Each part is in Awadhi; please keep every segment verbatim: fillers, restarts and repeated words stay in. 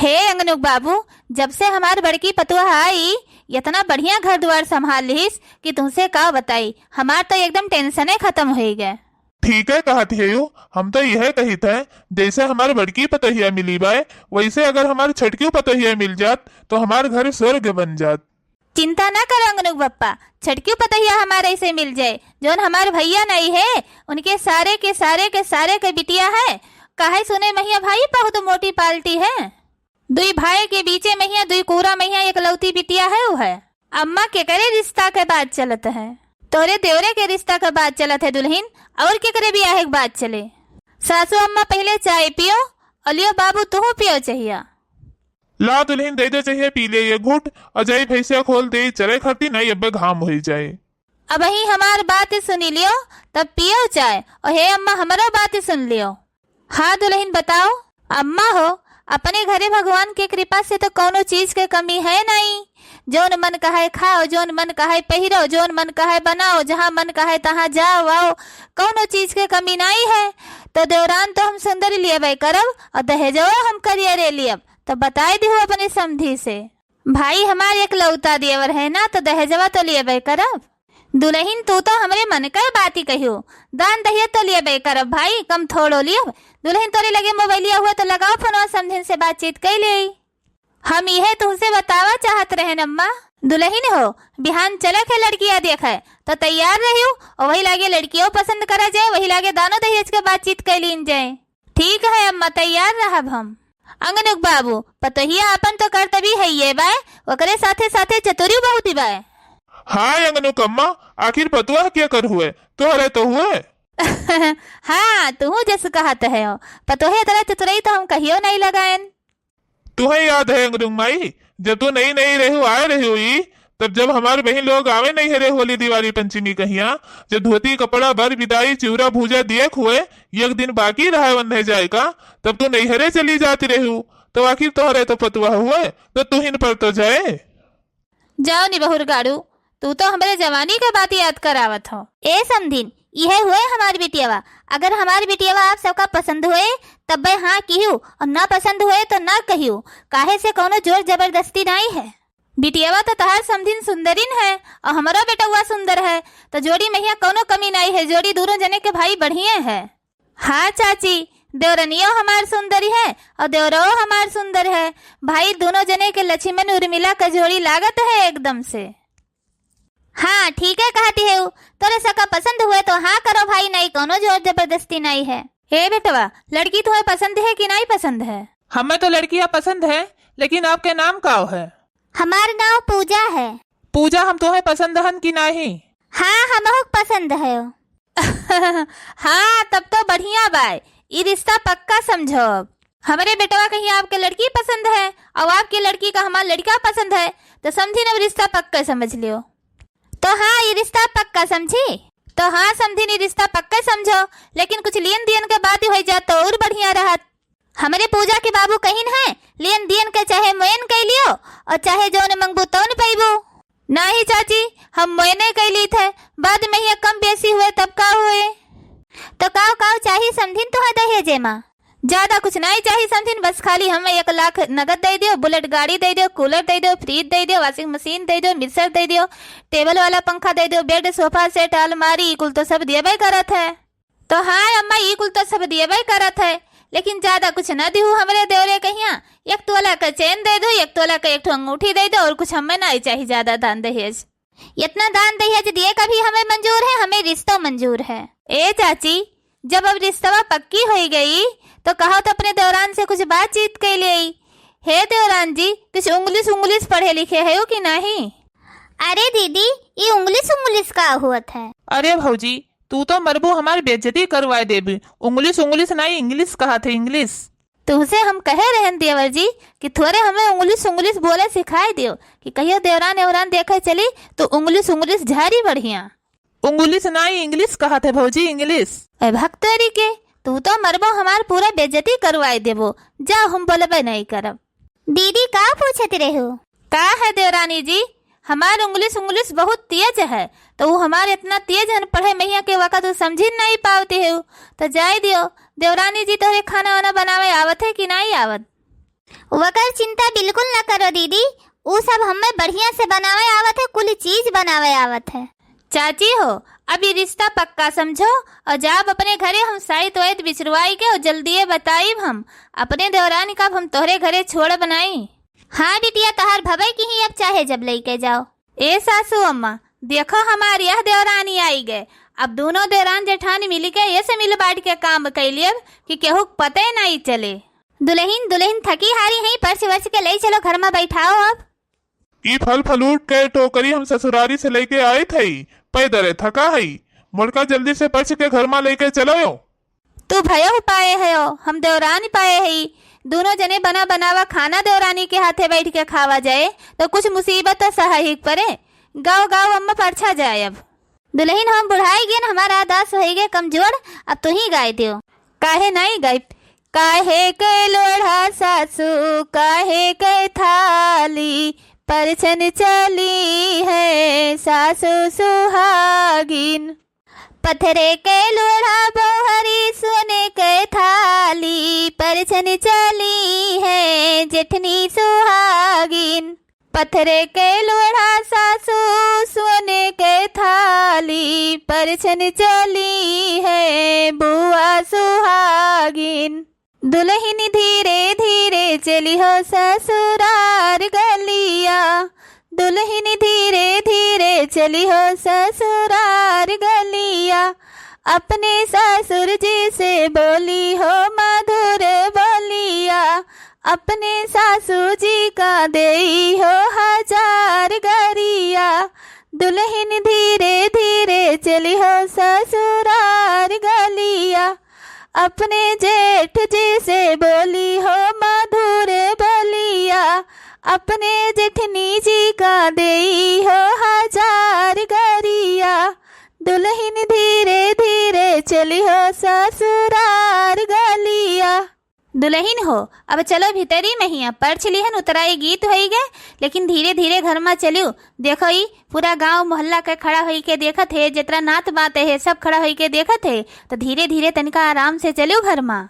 हे अंगनुक बाबू, जब से हमार बड़की पतोह आई, इतना बढ़िया घर दुआर संभाल लिहिस कि तुहसे का बताई, हमार तो एकदम टेंशने खतम होइ गए। ठीक है कहत हेउ, हम तो यह कहित है, जैसे हमार बड़की पतोहिया मिली बाय, वैसे अगर हमार छटकियो पतोहिया मिल जात, तो हमार घर स्वर्ग बन जात। चिंता ना करो अंगनुक बप्पा, छटकियो पतोहिया हमार ऐसे मिल जाए, जौन हमार भैया नहीं है, उनके सारे के सारे के सारे के बिटिया है। काहे सुने महिया भाई बहुत मोटी पाल्टी है। दुई भाई के बीचे महिया, दुई कूरा महिया, एकलौती बिटिया है उ है। अम्मा, केकरे रिश्ता के बात चलत है? तोरे देवरे के रिश्ता के बात चलत है दुलहिन, और केकरे बियाहे के बात चले? सासू अम्मा, पहिले चाय पियो, और लियो बाबू, तुहू पियो चहिया। ला दुलहिन, दे दे चहिया, पी ले ये घूट, और जाई भैंसिया खोल दे, चरे खरती नहीं, अब्बे घाम होइ जाए। अबहीं हमार बात सुनी लियो, तब पियो चाय। और हे अम्मा, हमरो बात सुन लियो। हाँ दुलहिन, बताओ। अम्मा हो, अपने घरे भगवान के कृपा से तो कौनो चीज के कमी है नहीं। जौन मन कहे खाओ, जौन मन कहे पहिरो, जौन मन कहे बनाओ, जहाँ मन कहे तहाँ जाओ आओ, कौनो चीज के कमी नहीं है। तो देवरान तो हम सुंदरी लियबे करब और दहेजवा हम करियरे लियब। तो बताए दिहु अपने समधी से। भाई हमार एकलौता देवर है ना, तो दहेजवा तो लियबे करब। दुलहिन, तू तो हमरे मन के बाती कहियो, दान दहेज तो लियबे करब भाई, कम थोड़ो लियब। दुलहिन, तोरे लगे मोबाइलिया हुए तो लगाओ फोनवा, समधिन से बातचीत कइ लेई। हम इहे तुहसे बतावा चाहत रहेन अम्मा। दुलहिन हो, बिहान चले के लड़किया देखे, तो तैयार रहियो, और वही लागे लड़कियों पसंद करा जाए, वही लागे दानो दहेज के बातचीत कइ लीन जाए। ठीक है अम्मा, तैयार रहब हम। अंगनुक बाबू, पतोहिया आपन तो करतबी है ये बाय, ओकरे साथे साथे चतुरियो बहुत ही बाय। हाँ अंगनुक अम्मा, आखिर पतोह के कर हुए, तोहरे तो हुए। हाँ, तुहू जस कहत है, पतोहे तरह चतुरई तो हम कहियो नहीं लगाएन। तुहे याद है अंगनुक माई, जब तू नई नई रहू आए रहू ई, तब जब हमार बहिन लोग आवे नहीं हरे होली दिवाली पंचमी कहिया, जब धोती कपड़ा बर बिदाई चिउरा भूजा दिए खुए, एक दिन बाकी रहे वन्ने जाए का, तब तू नैहरे चली जाती रहू, तो आखिर तोहरे तो पतुआ हुए, तो तुहिन पर तो जाए। जाओ निबहुर गाड़ू, तू तो हमरे जवानी के बात याद करावत हो। ए समधिन, इहे हुए हमार बिटियावा। अगर हमार बिटियावा आप सबका पसंद हुए, तब्बे हाँ किहू, और ना पसंद हुए तो ना कहियो, काहे से कौनो जोर जबरदस्ती नाई है। बिटियावा तो तहार समधिन सुंदरिन है, और हमरो बेटउआ सुंदर है, तो जोड़ी महिया कौनो कमी नाई है, जोड़ी दूनो जने के भाई बढ़िया है। हाँ चाची, देवरनियो हमार सुंदरी है और देवरवो हमार सुंदर है। भाई, दूनो जने के लक्ष्मण उर्मिला का जोड़ी लागत है एकदम से। हाँ, ठीक है कहती है उ। तोरे सका पसंद हुए तो हाँ करो भाई, नहीं कौनो जोर जबरदस्ती नहीं है। हे बेटवा, लड़की तुम्हें पसंद है कि नहीं पसंद है? हमें तो लड़कियां पसंद है, लेकिन आपके नाम का है? हमार नाम पूजा है। पूजा, हम तुम्हें पसंद हन कि नहीं? हाँ, हमहू पसंद है। हाँ, तब तो बढ़िया बाय, ई रिश्ता पक्का समझो। अब हमरे बेटवा कहीं आपके लड़की पसंद है और आपकी लड़की का हमार लड़का पसंद है, तो समझी न, रिश्ता पक्का समझ लियो। तो हाँ, ई रिश्ता पक्का समझी। तो हाँ समझी, ई रिश्ता पक्का समझो, लेकिन कुछ लेन देन के बात ही हो जात तो और बढ़िया रहत। हमरे पूजा के बाबू कहिन है, लेन देन के चाहे मोयन कइ लियो और चाहे जौन मंगबू तौन पइबू। नाही चाची, हम मोयने कइ लीत है, बाद में ये कम बेसी हुए तब का हुए? तो काव काव चाही समधिन तोहे दहेजे मा? ज्यादा कुछ नाही चाही समधिन, बस खाली हमें एक लाख नगद दइ दियो, बुलेट गाड़ी दइ दियो, कूलर दइ दियो, फ्रिज दइ दियो, वाशिंग मशीन दइ दियो, मिक्सर दइ दियो, टेबल वाला पंखा दइ दियो, बेड, सोफा सेट, अलमारी, ई कुल तो सब दियबे करत है। तो हाँ अम्मा, ई कुल तो सब दियबे करत है, लेकिन ज्यादा कुछ न दिहू हमरे देवरे कहिया। एक तोला का चेन दइ दो, एक तोला का एक ठो अंगूठी दइ दो, और कुछ हमें नाई चाही ज्यादा दान दहेज। इतना दान दहेज दिए का भी हमें मंजूर है, हमें रिश्तो मंजूर है। ए चाची, जब अब रिश्तवा पक्की होइ गई, तो कहो तो अपने देवरान से कुछ बातचीत कइ लेई। हे देवरान जी, कुछ उंग्लिश उंग्लिश पढ़े लिखे हयो कि नहीं? अरे दीदी, ई उंग्लिश उंग्लिश का हुअत है? अरे भौजी, तू तो मरबू, हमार बेइज्जती करवाए देबी। उंग्लिश उंग्लिश नाई, इंग्लिश कहत है, इंग्लिश। तुहसे हम कहे रहेन देवर जी कि थोरे हमें उंग्लिश उंग्लिश बोले सिखाए दियो, कि कहियो देवरान एवरान देखे चली तो उंग्लिश उंग्लिश झारी बढ़िया। उंग्लिश नाई, इंग्लिश कहत है भौजी, इंग्लिश। ए भक्तरी के, तू तो मरबो, हमार पूरा बेइज्जती करवाए देबो। जा, हम बोलबे नहीं करब। दीदी, का पूछत रहू? का है देवरानी जी, हमार उंग्लिश उंग्लिश बहुत तेज है, तो उ हमार इतना तेज हन पढ़े महिया के वक्त उ समझी नहीं पावती है। तो जाए दियो, देवरानी जी तोहरे खाना वाना बनावे आवत है कि नहीं आवत? वकर चिंता बिल्कुल न करो दीदी, ऊ सब हमें बढ़िया से बनावे आवत है, कुल चीज बनावे आवत है। चाची हो, अब ई रिश्ता पक्का समझो और जाब अपने घरे हम साइत वाइत बिछरवाई के और जल्दिए बताइब हम। अपने देवरानी का अब हम तोहरे घरे छोड़ब नाई। हाँ बिटिया, तोहार भवे की ही अब चाहे जब लइके जाओ। ए सासू अम्मा, देखो हमार यह देवरानी आई गए। अब दोनों देवरान जेठानी मिल के ऐसे मिल बांट के काम कैलियब कि केहू के पते नाई चले। दुलहिन, दुलहिन थकी हारी हई, पर्च वर्च के लई चलो घर मा बैठाओ अब। ई फल फलूट के टोकरी हम ससुरारी से लइके आइत हई, पैदरे थका हई। मोड़का जल्दी से पर्च के घर मा लइके चलो यो। तू भयो पाए हयो, हम देवरानी पाए हई। दोनों जने बना बनावा खाना देवरानी के हाथे बैठ के खावा जाए, तो कुछ मुसीबत तो सहा ही परे। गाओ, गाओ अम्मा, परछा जाए अब। दुलहिन, हम बुढ़ाई गेन, हमारा दास होई गे कमजोर, अब तू ही गाय दियो। काहे नाई गाइब? काहे के लोढ़ा सासू, काहे के थाली, परछन चली है सासू सुहागिन। पत्थरे के लोढ़ा बोहरी, सोने के थाली, परछन चली है जेठनी सुहागिन। पत्थरे के लोढ़ा सासू, सोने के थाली, परछन चली है बुआ सुहागिन। दुलहिन धीरे धीरे चली हो ससुरार गलिया, दुलहिन धीरे धीरे चली हो ससुरार गलिया। अपने ससुर जी से बोली हो मधुर बोलिया, अपने सासू जी का देई हो हजार गरिया। दुलहिन धीरे धीरे चली हो ससुरार गलिया, अपने जेठ जी से बोली हो मधुर बोलिया, अपने जेठनी जी का देई हो हजार गरिया। दुलहिन धीरे धीरे चली हो ससुरार गलिया। दुलहिन हो, अब चलो भीतरी महिया, पर्छ लिहन उतराई गीत होई गे, लेकिन धीरे धीरे घर मा चलियो। देखो ई पूरा गांव मोहल्ला के खड़ा होई के देखत है, जितना नात बात है सब खड़ा होई के देखत है, तो धीरे धीरे तनिका आराम से चलियो घर मा।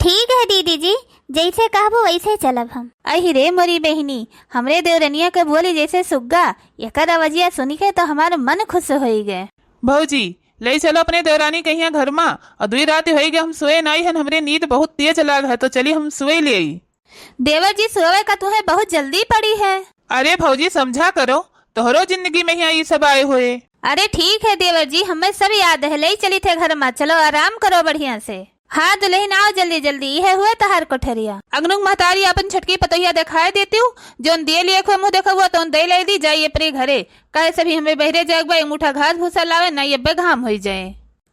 ठीक है दीदी जी, जैसे कहबो वैसे चलब हम। अहि रे मोरी बहिनी, हमरे देवरनिया के बोली जैसे सुग्गा, एकर आवाजिया सुन के तो हमार मन खुश होई गे। भौजी, ले चलो अपने देवरानी के हियां घर मा, और दुई रात होई गे हम सोए नाई हन, हमरे नींद बहुत तेज लाग है, तो चली हम सोए लेई। देवर जी, सोवे का तुहे बहुत जल्दी पड़ी है। अरे भौजी, समझा करो, तोहरो जिंदगी में हियां ई सब आए हुए। अरे ठीक है देवर जी, हमें सब याद है, ले चली थे घर मा, चलो आराम करो बढ़िया से। हाँ दुलहिन, आओ जल्दी जल्दी, इहे हुए तहार कोठरिया। अगनुक महतारी आपन छोटकी पतोहिया देखाए देतिउ, जौन दिए लिए खुए मुँह देखउआ तौन दे ले दी, जाई अपने घरे। काहे सभी हमें बहरे जाए बा, एक मुठा घास भूसा लावे, ना ये घाम होई जाए।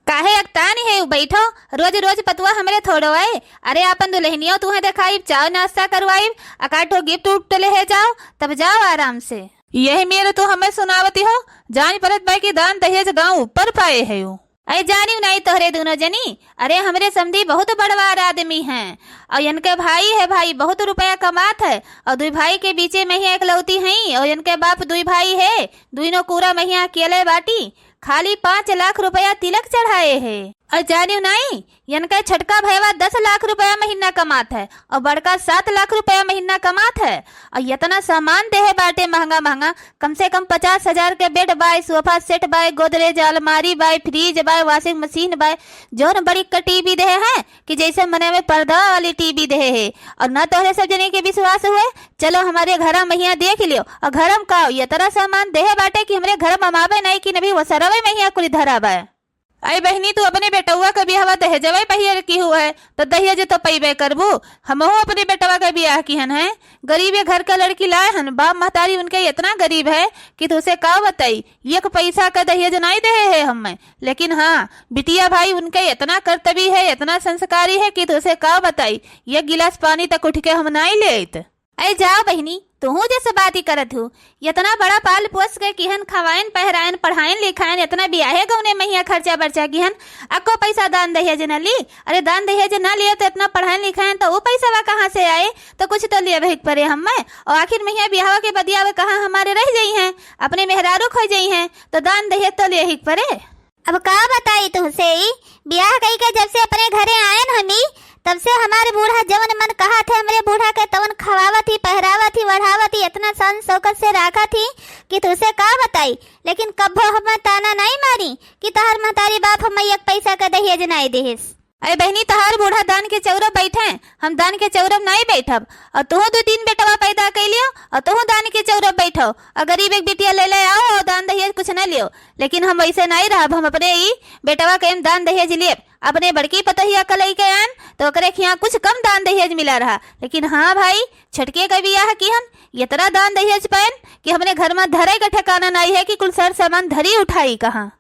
काहे अकतानी है उ बैठो, रोज रोज पतुआ हमरे थोड़ो आए। अरे आपन दुलहिनियो तुहे देखाइब, चाय नाश्ता करवाइब, अकाठो गिफ्ट उफ्ट लेहे जाओ, तब जाओ आराम से। यही मेरे तू हमें सुनावती हो, जान परत बा कि दान दहेज गाँव ऊपर पाए है उ। अरे जानिउ नाई तोहरे दुनो जनी, अरे हमरे समधी बहुत बड़वार आदमी हैं, और इनके भाई है भाई, बहुत रुपया कमात है, और दुई भाई के बीचे में ही एकलौती हैं, और इनके बाप दुई भाई है, दुइनो कूरा महिया अकेले बाटी, खाली पाँच लाख रुपया तिलक चढ़ाए है। और जानिउ नाई, इनके छोटका भैया दस लाख रुपया महीना कमात है, और बड़का सात लाख रुपया महीना कमात है, और इतना सामान देहे बाटे महंगा महंगा, कम से कम पचास हजार के bed buy, sofa set buy, Godrej, अलमारी buy, fridge buy, washing machine buy, जौन बड़ी का टीवी देहे हैं कि जैसे मने में पर्दा वाली टीवी देहे है। और ना तोहरे सब जने के विश्वास हुए, चलो हमरे घरा महिया देख लियो। और घरम का इतना सामान देहे बाटे कि हमरे घरम अमावे नहीं कि नभी वो सरवे महिया कुली धरा बाय। अरे बहिनी, तू अपने बेटउआ के बियाहवा दहेजवे पहियर की हुआ है, तो दहेज तो पइबे करबू। हमहू अपने बेटवा के बियाह किहन है, गरीबे घर के लड़की लाए हन। बाप महतारी उनके इतना गरीब है कि तुसे का बताई, एक पैसा का दहेज नाई देहे है हमें। लेकिन हाँ, बिटिया भाई उनके इतना कर्तवी है, इतना संस्कारी है कि तुसे का बताई, एक गिलास पानी तक उठ के हम नाई लेइत। अरे जाओ बहिनी, तुहू जैसे बात ही करत हूँ। इतना बड़ा पाल पोस के किहन, खवाइन, पहराइन, पढ़ाइन, लिखाइन, इतना बियाहे गौने महिया खर्चा बर्चा किहन, अक्को पैसा दान दहेज न ली। अरे दान दहेज न लिए तो इतना पढ़ाइन लिखाइन तो वो पैसा कहाँ से आए? तो कुछ तो लिए वही परे हमें। और आखिर महिया बियाह के बदिया वे कहाँ हमारे रह जाई हैं, अपने मेहरारू खो जाई हैं, तो दान दहेज तो लिए ही परे। अब का बताई तुहसे, ई बियाह कई के जब से अपने घरे आयन हमी, तब से हमारे बूढ़ा जवन मन कहत है, हमरे बूढ़ा के तवन खवावत ही, पहरावत ही, ओढ़ावत ही, इतना शान शौकत से राखत ही कि तुसे का बताई। लेकिन कब्बो हमें ताना नाई मारी कि तहार महतारी बाप हमें एक पैसा का दहेज नाई देहिस। अरे बहिनी, तहार बूढ़ा दान के चौरब बैठे, हम दान के चौरब नाई बैठब। और तुहू दो तीन बेटवा पैदा कैलियो, और तुहू दान के चौरब बैठो, और गरीब एक बिटिया ले ले आओ, और दान दहेज कुछ न लियो। लेकिन हम वैसे नाई रहब, हम अपने ई बेटवा के हम दान दहेज लेब। अपने बड़की पतोहिया का लइके आएम, तो ओकरे खियाँ कुछ कम दान दहेज मिला रहा। लेकिन हाँ भाई, छोटके का बियाह की हम इतना दान दहेज पाएन कि हमने घर में धरे का ठिकाना नाई है कि कुल सर सामान धरी उठाई कहाँ।